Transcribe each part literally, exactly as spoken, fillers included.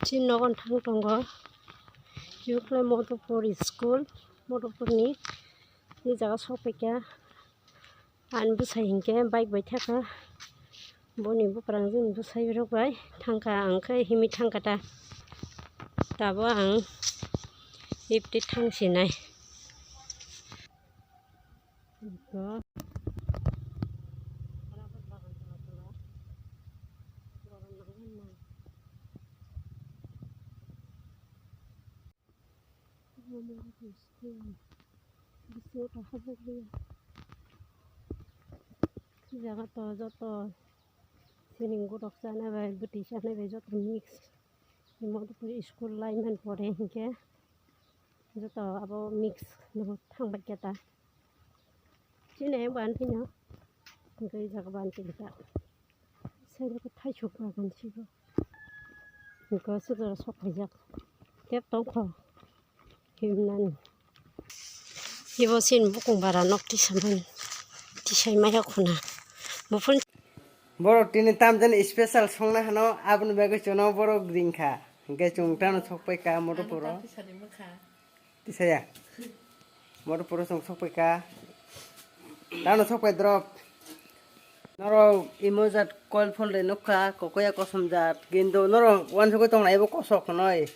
Chini nogo thang tongo. Chini khlai Madhupur school, Madhupurni ni jaga sokphaikha. Ani bwsai hinkhe bike bai thaka. Boni buprang jini bwsai rok bai thangkha, ang khe himwi thangkha ta. Tabo ang lifti thangsinai. Bisingo tongthokjak liya. Jaga to joto sining gorok chanai bai, bwtwi chanai bai joto mix. Imo school laimani pore hinkhe joto abo mix no thangbai khe ta. Chini bo ani phino hinkhe jaga bo ani phino ta. Sai rok thaichuk bagan sibo. Hinkhe se jora sok paijak. Tep tongkho. Himnani. Ibo sin bukung bara nok tisamani. Tisai maya khuna. Bufun. Borok tini tamjani special songna hano aboni bagwi chwngno borok ringkha. Hinkhe chwng tano sokpai ka moto poro. Tisaya. Moto poro chwng sokpai ka. Tano sokpai drop. Norok imo jat coil phol de nukha, kokoya kosom jat. Kintu norok wansugwi tonglai abo kosok hinoi.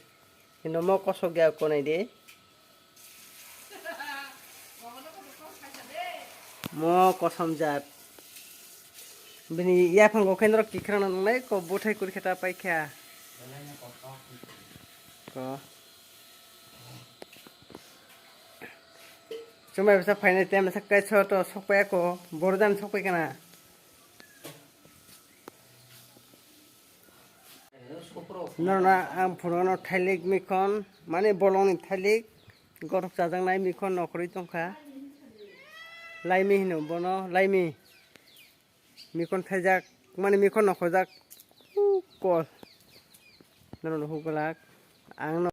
Kintu mo kosok ya konai de. Mo kosom jat. Bini yaphango khe norok kikrana nangnai ko bwthai kuri khe ta paikha. Ko. Chumai bwsa phainai tei masa kai so to sokpai ako, borok jani sokpai kana. Norna ang phunukno thailik mikon, mane bolongni thailik, gorok chajaknai mikon nokhorwi tongkha. Laimi hino bono, laimi. Mikon thaijak, mani mikon no khojak. Kol. Nono no huglak. Ang no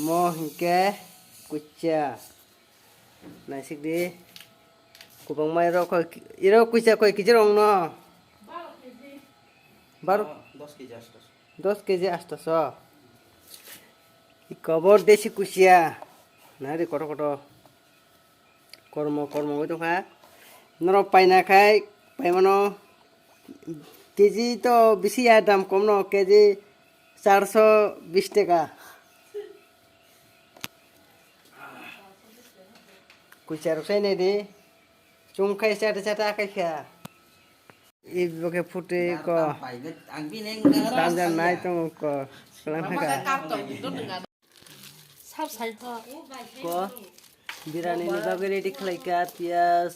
mo hinkhe kucha. Naisik di. Kubang mai ro koi, iro kucha koi kiji rong no. Baro. Dos keji astaso. Dos keji astaso. Ikobor desi kucha. Nari koto koto. Kormo, kormo wngwi tongkha. Norok paina khai, paimano keji to bisi ya, dam komno, keji charso bis taka. Kucha rok sai nai di. Chum khai chata chata khai kha. Ibo khe phuti ko. Tamjak nai tongo ko. Kwlwng kha. Ko. Birani ni bagwi ready khlai kha, piyaj,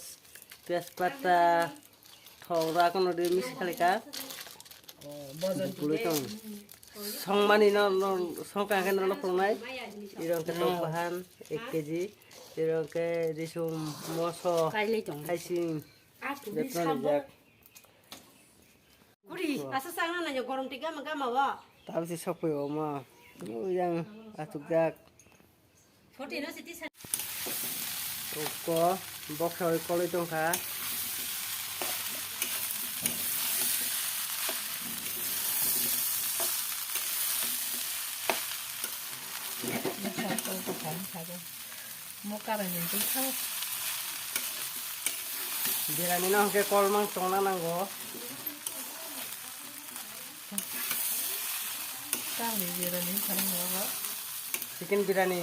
tejpata, thok rok no mix khlai kha. Bwlwi tong. Songmani no, no, songkha khe no, no phunuknai. Irong khe tok bahan ek keji. Irong khe risum, moso, haising. Betno nijak. Kuri, asa sangna nanya gorom tiga ma gama wa. Tabsi sokpui oma. Yang atukjak. Forty no siti sa. Ko box oi koloi tongkha. Mo karai ni twi thang. Birani no hwnkhe kolmang tongna nango. Tamni birani thang nango. Chicken birani.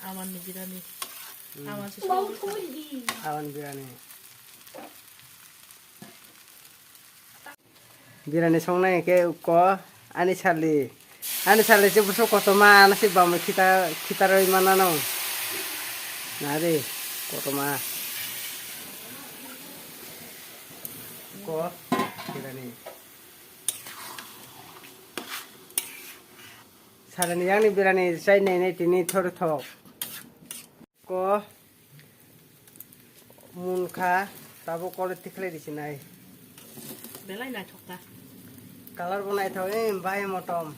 Amanni birani. Hmm. Aman se. Aman birani. Birani songnai khe ukko ani sali. Ani sali se bwswk kotorma, ani se bamwi khita, khitarwi mananw. Nari, kotorma. Ukko birani. Salini yakni birani chainai nai tini thori thok. Ko munkha, tabuk kole tikhlai risi nai. Belai naithok ta. Color bo naithok, eh, bai motom.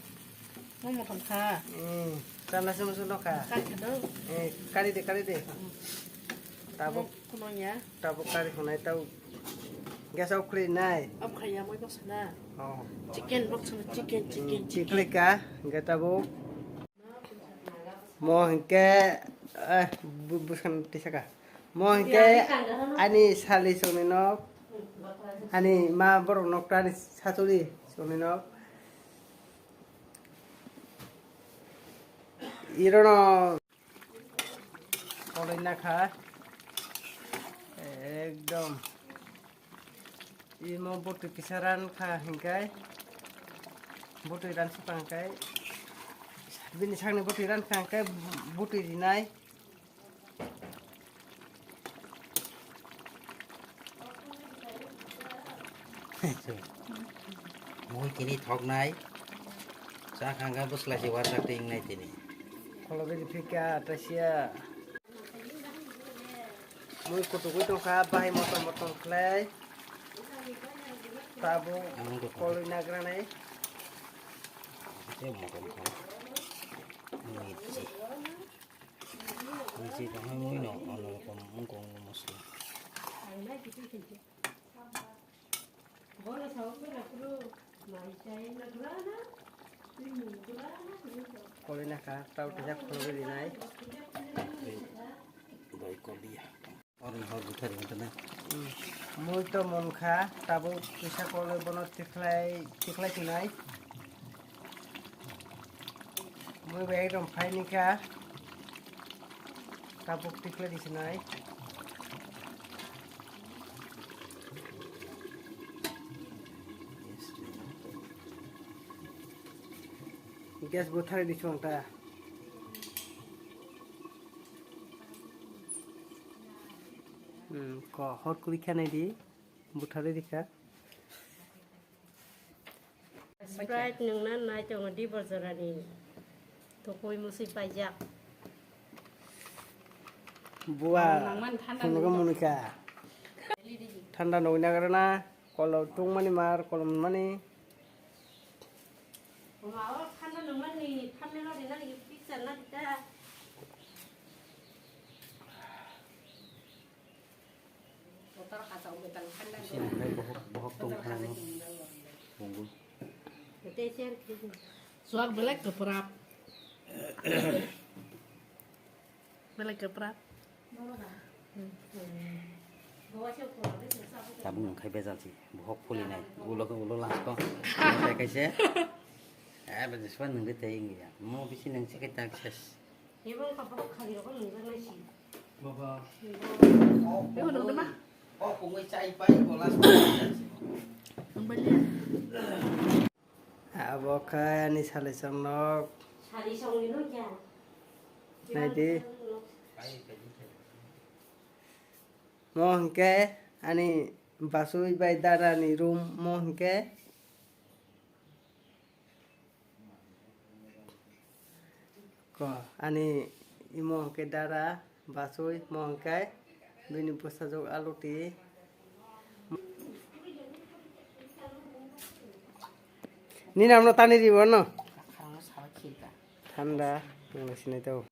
Mo motom kha. Eh, chana se musu nokha. Kari kha do. Eh, kari de, kari de. Tabuk. Kuno ya. Tabuk kari khonai tabuk. Gas off khwlwi nai. Off khaiya moi boksa na. Oh. Chicken boksa na, chicken, chicken, chicken. Chiklika, geta bo. Mo hinkhe, eh, bu-, buskang tisaka. Mo hinkhe ani sali songni nok, ani ma borok nok ta ani sachuli songni nok. Irono koloi nakha. Ekdom. Imo bwtwi kisa ran kha hinkai. Bwtwi ran sukha hinkai. Bini sakni bwtwi ran kha hinkai bwtwi rinai. Mui tini thoknai. Cha khangkha bwslai se wasak twi wngnai tini. Kholobini phika tasia. Mui kutugwi tongkha, bahai motom motom khlai. Tabuk koloi nagranai. Tei motom kha. Mui chi. Mui chi tongkha, mui no ono rokom wngkha, wngkha mosla. Koloi nakha, tau tijak khulogwi rinai. Doi koliya. Orni hor buthar wngkha na. Mui to monkha, tabuk kisa koloi bono tikhlai, tikhlai sinai. Mui bai ekdom phaini kha. Tabuk tikhlai di sinai. Gas bo thari di chwng ta. Hmm, ko hor kuri kha nai di. Buthari di kha. Sprite nwngna nai tongo di bojorani. Tukui musui paijak. Buwa, nangmani thanda phunukha nungwi munikha. Thanda nungwi nagrana, kolom tungmani mar, kolom mani. Mama, o thanda nungmani, thanda nungwi nang picture na kita. Sini hai bohok, bohok tong khana no. Bungul. Suak belai kwprap. Belai kwprap. Tabuk nung khai bejal si. Bohok phulinai. Ulo khe ulo last ko. Kaisa. Eh, bejal swan nung de tei ingya. Mo bisi nung si khe tak ses. Ebo kha bohok khali rok nung janai si. Baba. Ebo nung de ma. O kungwi chai pai bola. Nung baliya. Abo khe ani salisong nok. Salisong ni nok ya. Naidi. Mo hwnkhe ani basui bai dada ni room mo hwnkhe. Ko, ani imo hwnkhe dada, basui, mo hwnkhe bini bwsajwk Aluti. Nini amno tani ribo no? Thanda, nang sinai tau.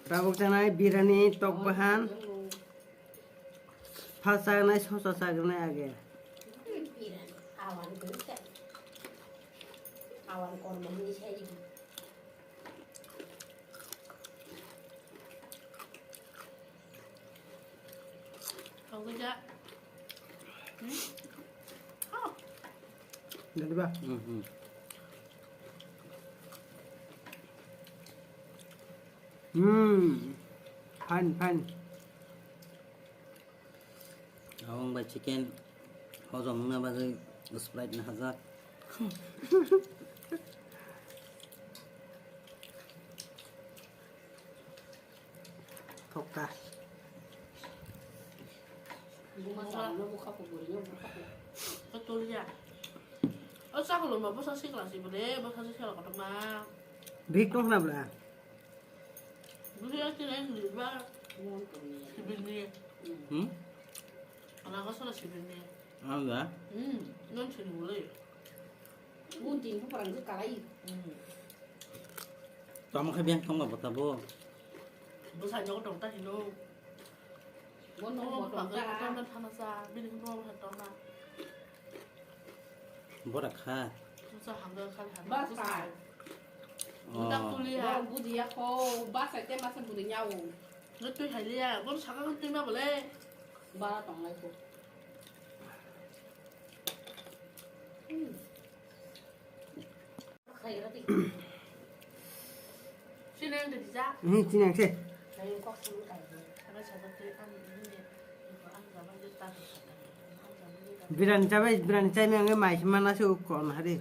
Tabuk chanai birani tok bahan. Phal chanai sosa chagnai age. Jadi ba? Hmm, hmm. Hmm. Fine, fine. Abang bai chicken hojom wngna bagwi Sprite nahajak. Thokka. Buma sa no bukha ko buri no bukha ko. Ko tulia. O sa ko lo ma bosa sikla si bole, bosa sikla ko ma. Bik tong na bla. Buri ya kira ni ba. Sibil ni. Hmm? Ana ko sala sibil ni. Ala. Hmm, non sini bole. Gunting ko parang kalai. Hmm. Tamo khe beng thangma bata bo. Bwsai nogo tong ta hino. Bono Bono bono bono bono. Bono bono. Bora kha. Bas kha. Oh. Bora bujiya kho, bas ai te masa buri nyao. Nutui hai liya, bono saka nutui ma bole. Bara tong lai ko. Hmm. Hmm, sini ang se. Biryani chabai, biryani chaimani ang mai mana se ukon hari.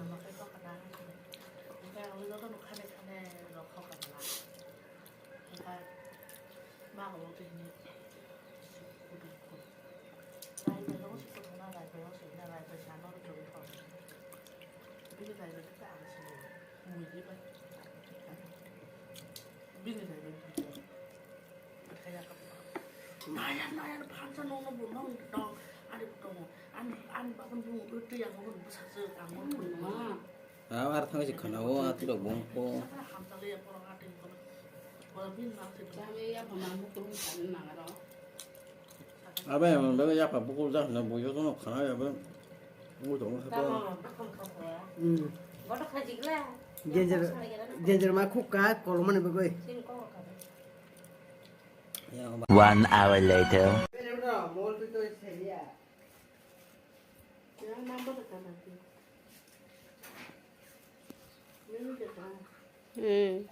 Naya, naya, phansa nongno bo nong dong, ani bo tongo. Ani, ani bakon bo twi ang bo bwsajwk, ang bo twi. Ah, ar thang si khana o, ah, twi rok bong ko. Abe, abe, ya pa buku jah na, bo yo kono khana ya, abe. Bo to khana. Hmm. Genjer, genjer ma khuk ka, kolomani bagwi. One hour later. Hmm.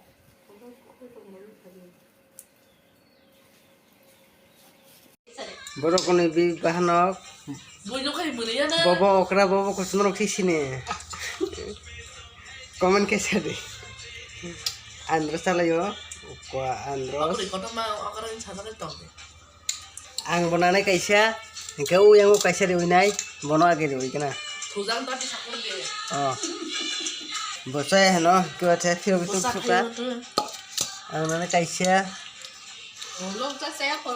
Borok ni bi bahanok. Bobo okra, bobo kuchma rok sisini. Comment khe sadi. Andro salayo. Kwa andro. Ang bo nanai kaisa, hingke o yang o kaisa riwi nai, bono age riwi kena. Thujang tati sakor de. Oh. Bo chaya heno, kiwa chaya phiro bitu suka. Ang nanai kaisa. Lok cha chaya ko.